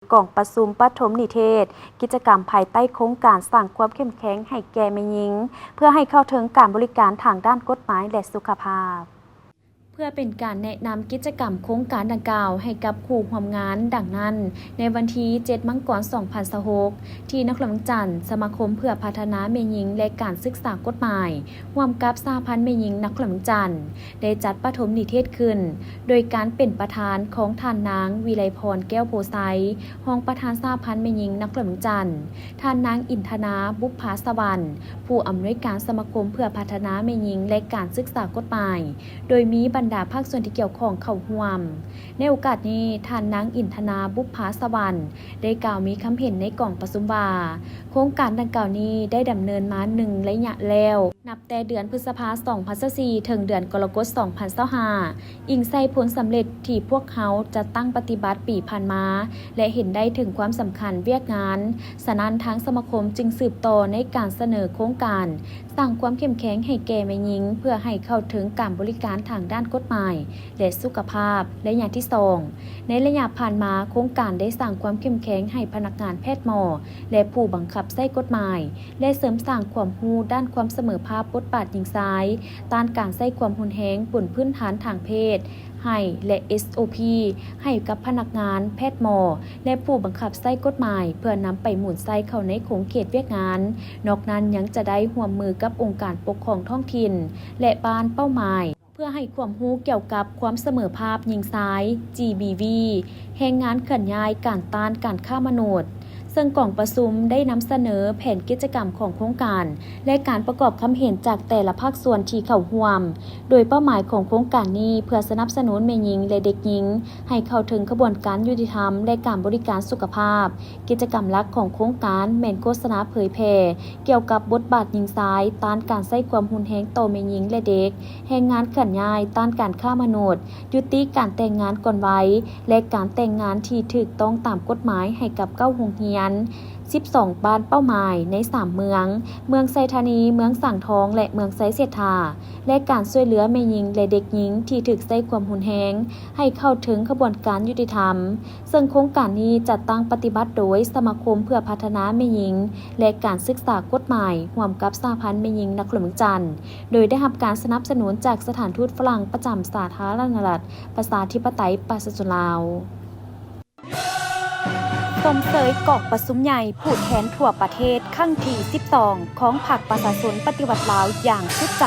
ກອງປະຊຸມປະຖົມນິເທດ ກິດຈະກຳພາຍໃຕ້ໂຄງການສ້າງຄວາມເຂັ້ມແຂງໃຫ້ແກ່ແມ່ຍິງ ເພື່ອໃຫ້ເຂົ້າເຖິງການບໍລິການທາງດ້ານກົດໝາຍ ແລະ ສຸຂະພາບ. ເພື່ອເປັນການແນະນຳກິດຈະກຳໂຄງການດັ່ງກ່າວໃຫ້ກັບຄູ່ຮ່ວມງານ, ດັ່ງນັ້ນ, ໃນວັນທີເຈັດ ມັງກອນ ສອງພັນຊາວຫົກ ທີ່ນະຄອນຫຼວງວຽງຈັນ, ສະມາຄົມເພື່ອພັດທະນາແມ່ຍິງ ແລະ ການສຶກສາກົດໝາຍ ຮ່ວມກັບສະຫະພັນແມ່ຍິງນະຄອນຫຼວງວຽງຈັນ ໄດ້ຈັດປະຖົມນິເທດຂຶ້ນ ໂດຍການເປັນປະທານຂອງທ່ານນາງ ວິໄລພອນ ແກ້ວໂພໄຊ, ຮອງປະທານສະຫະພັນແມ່ຍິງນະຄອນຫຼວງວຽງຈັນ, ທ່ານນາງ ອິນທະນາ ບຸບພາສະຫວັນ ຜູ້ອຳນວຍການສະມາຄົມເພື່ອພັດທະນາແມ່ຍິງ ແລະ ການສຶກສາກົດໝາຍ, ໂດຍມີບັນດາພາກສ່ວນທີ່ກ່ຽວຂ້ອງເຂົ້າຮ່ວມ. ໃນໂອກາດນີ້, ທ່ານນາງ ອິນທະນາ ບຸບພາສະຫວັນ ໄດ້ກ່າວມີຄຳເຫັນໃນກອງປະຊຸມວ່າ, ໂຄງການດັ່ງກ່າວນີ້ໄດ້ດຳເນີນມາໜຶ່ງໄລຍະແລ້ວ, ນັບແຕ່ເດືອນພຶດສະພາ ສອງພັນຊາວສີ່ ເຖິງເດືອນກໍລະກົດ ສອງພັນຊາວຫ້າ, ອີງໃສ່ຜົນສຳເລັດທີ່ພວກເຮົາຈັດຕັ້ງປະຕິບັດປີຜ່ານມາ ແລະ ເຫັນໄດ້ເຖິງຄວາມສຳຄັນວຽກງານ. ສະນັ້ນ, ທາງສະມາຄົມຈຶ່ງສືບຕໍ່ໃນການສະເໜີໂຄງການສ້າງຄວາມເຂັ້ມແຂງໃຫ້ແກ່ແມ່ຍິງ ເພື່ອໃຫ້ເຂົ້າເຖິງການບໍລິການທາງດ້ານກົດໝາຍ ແລະ ສຸຂະພາບ ໄລຍະທີສອງ. ໃນໄລຍະຜ່ານມາ, ໂຄງການໄດ້ສ້າງຄວາມເຂັ້ມແຂງໃຫ້ພະນັກງານແພດໝໍ ແລະ ຜູ້ບັງຄັບໃຊ້ກົດໝາຍ ແລະ ເສີມສ້າງຄວາມຮູ້ດ້ານຄວາມສະເໝີພາບບົດບາດຍິງຊາຍ, ຕ້ານການໃຊ້ຄວາມຮຸນແຮງບົນພື້ນຖານທາງເພດ ໃຫ້ ແລະ ເອສໂອພີ ໃຫ້ກັບພະນັກງານ, ແພດໝໍ ແລະ ຜູ້ບັງຄັບໃຊ້ກົດໝາຍ ເພື່ອນຳໄປໝູນໃສ່ເຂົ້າໃນຂົງເຂດວຽກງານ. ນອກນັ້ນຍັງຈະໄດ້ຮ່ວມມືກັບອົງການປົກຄອງທ້ອງຖິ່ນ ແລະ ບ້ານເປົ້າໝາຍ ເພື່ອໃຫ້ຄວາມຮູ້ກ່ຽວກັບຄວາມສະເໝີພາບຍິງຊາຍ, ຈີບີວີ, ແຮງງານເຄື່ອນຍ້າຍ, ການຕ້ານການຄ້າມະນຸດ. ເຊິ່ງກອງປະຊຸມໄດ້ນຳສະເໜີແຜນກິດຈະກຳຂອງໂຄງການ ແລະ ການປະກອບຄຳເຫັນຈາກແຕ່ລະພາກສ່ວນທີ່ເຂົ້າຮ່ວມ. ໂດຍເປົ້າໝາຍຂອງໂຄງການນີ້ເພື່ອສະໜັບສະໜູນແມ່ຍິງ ແລະ ເດັກຍິງ ໃຫ້ເຂົ້າເຖິງຂະບວນການຍຸຕິທຳ ແລະ ການບໍລິການສຸຂະພາບ. ກິດຈະກຳຫຼັກຂອງໂຄງການແມ່ນໂຄສະນາເຜີຍແຜ່ກ່ຽວກັບບົດບາດຍິງຊາຍ, ຕ້ານການໃຊ້ຄວາມຮຸນແຮງຕໍ່ແມ່ຍິງ ແລະ ເດັກ, ແຮງງານເຄື່ອນຍ້າຍ, ຕ້ານການຄ້າມະນຸດ, ຍຸຕິການແຕ່ງງານກ່ອນໄວ ແລະ ການແຕ່ງງານທີ່ຖືກຕ້ອງຕາມກົດໝາຍໃຫ້ກັບເກົ້າໂຮງຮຽນ, ສິບສອງບ້ານເປົ້າໝາຍໃນສາມເມືອງ, ເມືອງໄຊທານີ, ເມືອງສັງທອງ ແລະ ເມືອງໄຊເສດຖາ, ແລະ ການຊ່ວຍເຫຼືອແມ່ຍິງ ແລະ ເດັກຍິງທີ່ຖືກໃຊ້ຄວາມຮຸນແຮງ ໃຫ້ເຂົ້າເຖິງຂະບວນການຍຸຕິທຳ. ເຊິ່ງໂຄງການນີ້ຈັດຕັ້ງປະຕິບັດໂດຍສະມາຄົມເພື່ອພັດທະນາແມ່ຍິງ ແລະ ການສຶກສາກົດໝາຍ ຮ່ວມກັບສະຫະພັນແມ່ຍິງນະຄອນຫຼວງວຽງຈັນ, ໂດຍໄດ້ຮັບການສະໜັບສະໜູນຈາກສະຖານທູດຝຣັ່ງປະຈຳສາທາລະນະລັດ ປະຊາທິປະໄຕ ປະຊາຊົນລາວ. ຊົມເຊີຍກອງປະຊຸມໃຫຍ່ຜູ້ແທນທົ່ວປະເທດຄັ້ງທີສິບສອງ ຂອງພັກປະຊາຊົນປະຕິວັດລາວຢ່າງສຸດໃຈ.